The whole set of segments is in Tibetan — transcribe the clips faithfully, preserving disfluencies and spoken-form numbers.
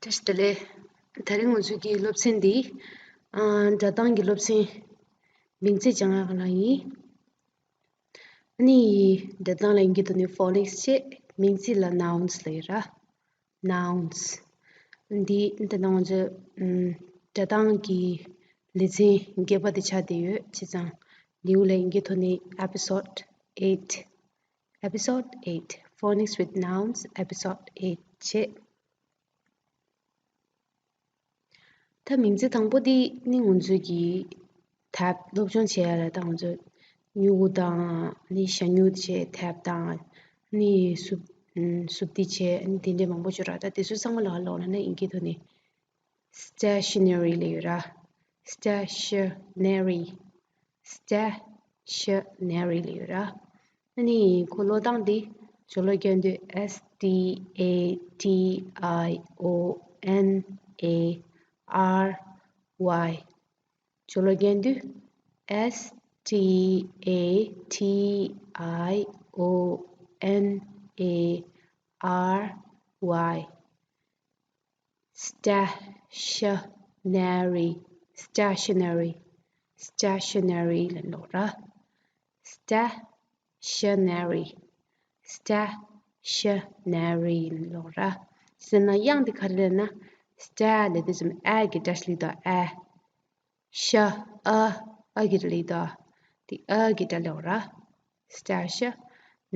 བཀྲ་ཤིས་བདེ་ལེགས། དེ་རིང་ང་ཚོའི་གི་སློབ་ཚན་འདི། ཨ། སྒྲ་གདངས་ཀྱི་སློབ་ཚན། མིང་ཚིག་སྦྱང་ཡག་ལ་ཡིན། ཨ་ནི་སྒྲ་གདངས་ལ་ཡིན་གྱི་ཐོག་ནས་ཕོ་ནིག་སི་བྱས། མིང་ཚིག་ལ་ནའུན་སི་ལབ་ཡོད་ར། ནའུན་སི། འདི་འདི་ནང་ང་ཚོའི་ཨམ། སྒྲ་གདངས་ཀྱི་ལེ་ཚན་བརྒྱད་པ་དེ་ཆགས་བསྡད་ཡོད། བྱས་ཙང་འདིའུ་ལ་ཡིན་གྱི་ཐོག་ནས་ཨེ་པི་སོཌ་ཨེཊ། Episode eight, Phonics with Nouns, Episode eight བྱས། ད་མིང་ཚིག་དང་པོ་འདི་ནི་ང་ཚོའི་གི་དེབ་སློབ་སྦྱོང་བྱེད་ཡ་ལ། ད་ང་ཚོ་སྨྱུ་གུ་དང་ནི་ཞ་སྨྱུག་བྱས། དེབ་དང་ནི་སུབ་སུབ་འདི་བྱས། ནི་དེ་འདྲའི་མང་པོ་ཡོད་ར། ད་དེ་ཚོ་ཚང་མ་ལ་ལོག་ན་ནི་ཡིན་གྱི་ཐོག་ནས་སི་ཊེ་ཤ་ནེ་རི་ལབ་ཡོད་ར། སི་ཊེ་ཤ་ནེ་རི། སི་ཊེ་ཤ་ནེ་རི་ལབ་ཡོད་ར། ཨ་ནི་ཁོ་ཀློག་སྟངས་འདི་སྦྱོར་ཀློག་རྒྱག་དུས་S T A T I O N A R Y། སྦྱོར་ཀློག་རྒྱག་དུས་S T A T I O N A R Y། སི་ཊེ་ཤ་ནེ་རི། སི་ཊེ་ཤ་ནེ་རི། སི་ཊེ་ཤ་ནེ་རི་ལབ་ཀློག་ར། སི་ཊེ་ཤ་ནེ་རི། སི་ཊེ་ཤ་ནེ་རི་ལབ་ཀློག་ར། ཟེར་ན་དབྱངས་འདི་ག་རེ་ལབ་ན། སི་ཊེ་ལབ་དུས་ཙམ་ཨ་གི་སྒྲ་ཞིག་སླེབས་འདུག་ཨ། ཤ། ཨ། ཨ་གི་སྒྲ་སླེབས་འདུག་དེ་ཨ་གི་སྒྲ་ཀློག་ར། སི་ཊེ་ཤ།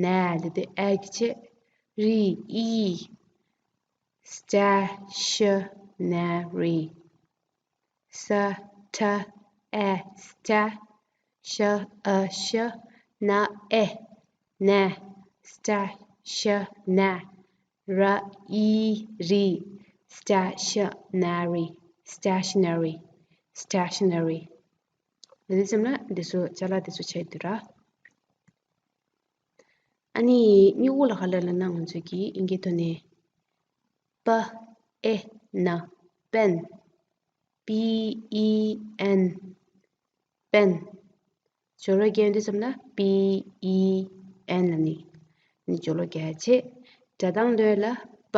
ནེ་ལབ་དུས་ཨ་གི་བྱས། རི། ཨི། སི་ཊེ་ཤ་ནེ་རི། ས་ཊ་ཨེ། སི་ཊེ་ཤ་ཨ་ཤ་ན་ཨེ། ནེ། སི་ཊེ་ཤ་ནེ། ར་ཨི་རི། སི་ཊེ་ཤ་ནེ་རི། སི་ཊེ་ཤ་ནེ་རི། སི་ཊེ་ཤ་ནེ་རི། འདི་ཙམ་ལ་འདི་ཚོ་ཅ་ལག་འདི་ཚོ་ཆགས་འདུག་ར། ཨ་ནི་སྨྱུ་གུ་ལ་ག་རེ་ལབ་ན། ང་ཚོའི་གི་ཨིན་སྐད་ཐོག་ནས་པ་ཨེ་ན་པེན། P E N། པེན། སྦྱོར་ཀློག་རྒྱག་དུས་ཙམ་ལ་P E N ལབ་ནི། ནི་སྦྱོར་ཀློག་རྒྱག་བྱས། སྒྲ་གདངས་ལོས་ལ་པ་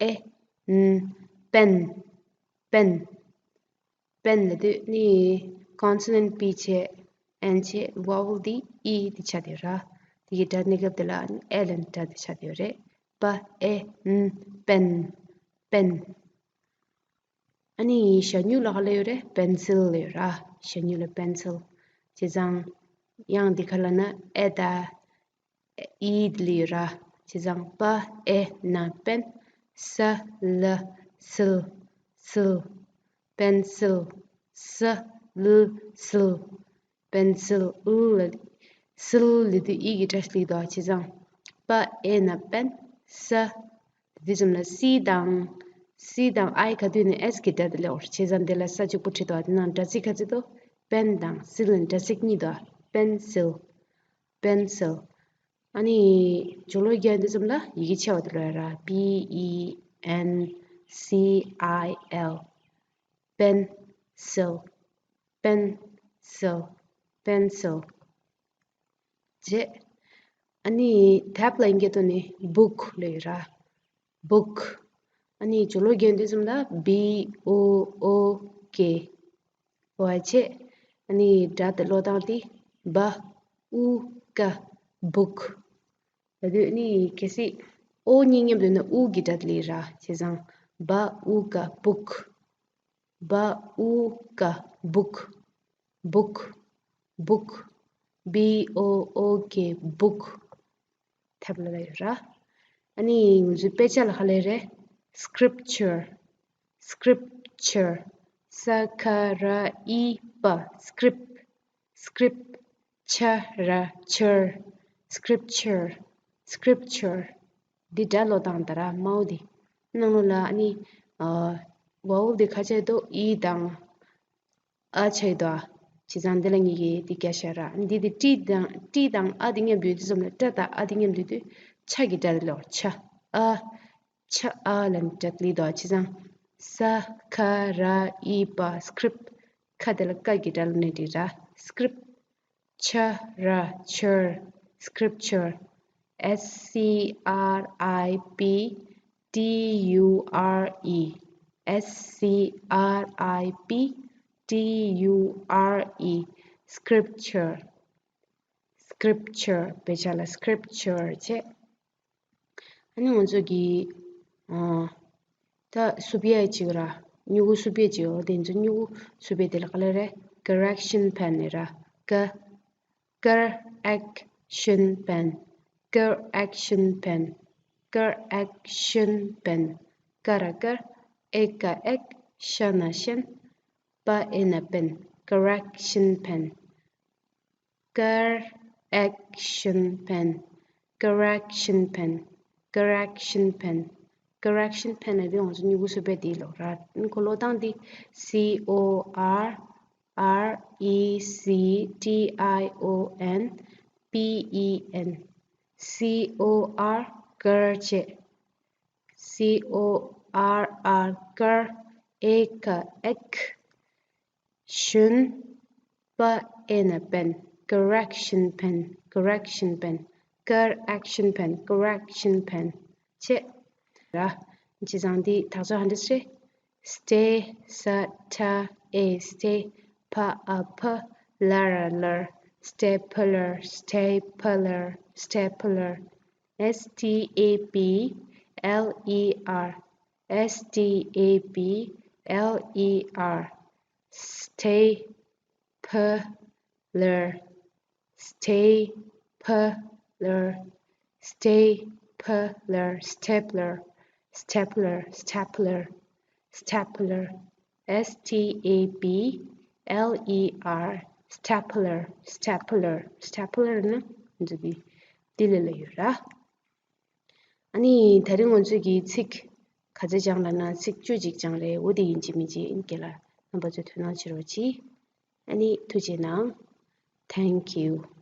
ཨེ་ན་པེན། པེན། པེན་ལབ་དུས་ནི་ཀོན་སོ་ནན་པི་བྱས། ཨེན་བྱས། ཝ་ཝལ་འདི་ཨི་འདི་ཆགས་བསྡད་ར། དེ་གི་སྒྲ་གནས་སྐབས་དེ་ལ་ཨེ་ལབ་ནས་སྒྲ་དེ་ཆགས་བསྡད་ཡོད་རེད། པ་ཨེ་ན་པེན། པེན། ཨ་ནི་ཞ་སྨྱུག་ལ་ག་ལབ་ཡོད་རེད། པེན་སིལ་ལབ་ཡོད་ར། ཞ་སྨྱུག་ལ་པེན་སིལ། བྱས་ཙང་དབྱངས་འདི་ག་ལབ་ན་ཨེ་ད་ཨི་འདི་ལབ་ཡོད་ར། བྱས་ཙང་པ་ཨེ་ན་པེན། ས་ལ་སིལ། སིལ། པེན་སིལ། ས་ལ་སིལ། པེན་སིལ། ཨུ་ལ་སིལ་ལབ་དུས་ཨི་གི་སྒྲ་སླེབས་འདུག་བྱས་ཙང་པ་ཨེ་ན་པེན། ས། དེ་ཙམ་ལ་སི་དང་། སི་དང་ཨའི་ག་དུས་ནས་ཨེས་གི་སྒྲ་དེ་སླེབས་འོར། བྱས་ཙང་དེ་ལ་ས་གཅིག་པོ་བྲིས་འདུག་དེ་ནང་སྒྲ་ཚིག་ག་ཚོད་འདུག་པེན་དང་སིལ་ནི་སྒྲ་ཚིག་གཉིས་འདུག་པེན་སིལ། པེན་སིལ། ཨ་ནི་སྦྱོར་ཀློག་རྒྱག་དུས་ཙམ་ལ་ཡི་གེ་ཆེ་བ་དེ་ཀློག་ཡ་ར། P E N C I L། པེན་སིལ། པེན་སིལ། པེན་སིལ། བྱས། ཨ་ནི་དེབ་ལ་ཨིན་སྐད་ཐོག་ནས་བུག་ལབ་ཡོད་ར། བུག། ཨ་ནི་སྦྱོར་ཀློག་རྒྱག་དུས་ཙམ་ལ་B O O K བྱས། ཨ་ནི་སྒྲ་དེ་ཀློག་སྟངས་དེ་བ་ཨུ་ཀ་བུག་ལབ་དུས་ནི་གལ་སྲིད་ཨོ་གཉིས་མཉམ་དུ་ཡོད་ན་ཨུ་གི་སྒྲ་དེ་སླེབས་ར། བྱས་ཙང་བ་ཨུ་ཀ་བུག་བ་ཨུ་ཀ་བུག་བུག་བུག B O O K བུག་དེབ་ལ་ལབ་ཡོད་ར། ཨ་ནི་ང་ཚོའི་དཔེ་ཆ་ལ་ག་ལབ་རེད། སི་ཀི་རིབ་ཅར། སི་ཀི་རིབ་ཅར། ས་ཁ་ར་ཨི་པ། སི་ཀི་རིབ། སི་ཀི་རིབ། ཆ་ར་ཅར། སི་ཀི་རིབ་ཅར། སི་ཀི་རིབ་ཅར། འདི་སྒྲ་ཀློག་སྟངས་ད་ར་མའོ་འདི། ནང་ལོགས་ལ་ཨ་ནི་ཨ་ཝ་ཝལ་འདི་ཁ་ཆེ་དོ་ཨི་དང་ཨ་ཆེ་དོ། བྱས་ཙང་འདི་ལ་གཉིས་ཀྱི་འདི་རྒྱག་བྱ་ར། འདི་དེ་ཏི་དང་ཏི་དང་ཨ་འདི་མཉམ་དུ་ཡོད་དུས་ཙམ་ལ་ཏྲ་དང་ཨ་འདི་མཉམ་དུ་ཡོད་དུས་ཆ་གི་སྒྲ་ཀློག་ཆ་ཨ། ཆ་ཨ་ལ་ནི་སྒྲ་ཀློག་དོ། བྱས་ཙང་ས་ཁ་ར་ཨི་པ། སི་ཀི་རིབ། ཁ་དེ་ལ་ཀ་གི་སྒྲ་ལ་ནི་འགྲིག་ར། སི་ཀི་རིབ། ཆ་ར་ཅར། སི་ཀི་རིབ་ཅར། S C R I P T U R E། S C R I P T U R E, scripture. Scripture བྱས་ལ་scripture བྱས། ཨ་ནི་ང་ཚོ་གི་ཨ་ད་སུ་བེ་ཅིག་ར། སྨྱུ་གུ་སུ་བེ་ཅིག་ཡོད་དེ་ཚོ་སྨྱུ་གུ་སུ་བེ་དེ་ལ་ག་ལ་རེད། correction pen ནི་ར། ཀ་ཀར་ཨེག་ཤན་པེན། ཀར་ཨེག་ཤན་པེན། ཀར་ཨེག་ཤན་པེན། ཀ་ར་ཀར། ཨེ་ཀ་ཨེག་ཤ་ན་ཤན། པ་ཨེ་ན་པེན། correction pen། correction pen། correction pen། correction pen། correction pen ནི་དེ་ང་ཚོ་སྨྱུ་གུ་སུ་བེ་དེ་ལོ་ར། ཁོ་ཀློག་སྟངས་དེ་C O R R E C T I O N P E N། C O R ཀར་བྱས། C O R R ཀར། ཨེ་ཀ་ཨེག་ཤན། པ་ཨེ་ན་པེན། correction pen། correction pen། correction pen། correction pen བྱས། ར། བྱས་ཙང་དེ་དག་ཆ་ཧ་འདྲ་སེ། སྟེ། ས་ཏ་ཨེ་སྟེ། ཕ་ཨ་ཕ། ལ་ར་ལར། stapler། stapler། stapler། S T A P L E R། S T A P L E R། stapler། stapler། stapler། stapler། stapler། stapler། stapler། S T A P L E R stapler stapler stapler ནི་འདི་འདི་ལ་ལ་ཡོད་ར། ཨ་ནི་ད་རིང་ང་ཚོས་ཀྱི་ཚིག་ག་ཚོད་སྦྱངས་ལབ་ན་ཚིག་བཅུ་ཅིག་སྦྱངས་རེད། འོ་དེ་ཡིན་གཅིག་མིན་གཅིག་ཡིན་གྱི་ལ། རྣམ་པ་ཚོས་དོ་སྣང་བྱེད་རོགས་གྱིས། ཨ་ནི་ཐུགས་རྗེ་གནང་། Thank you།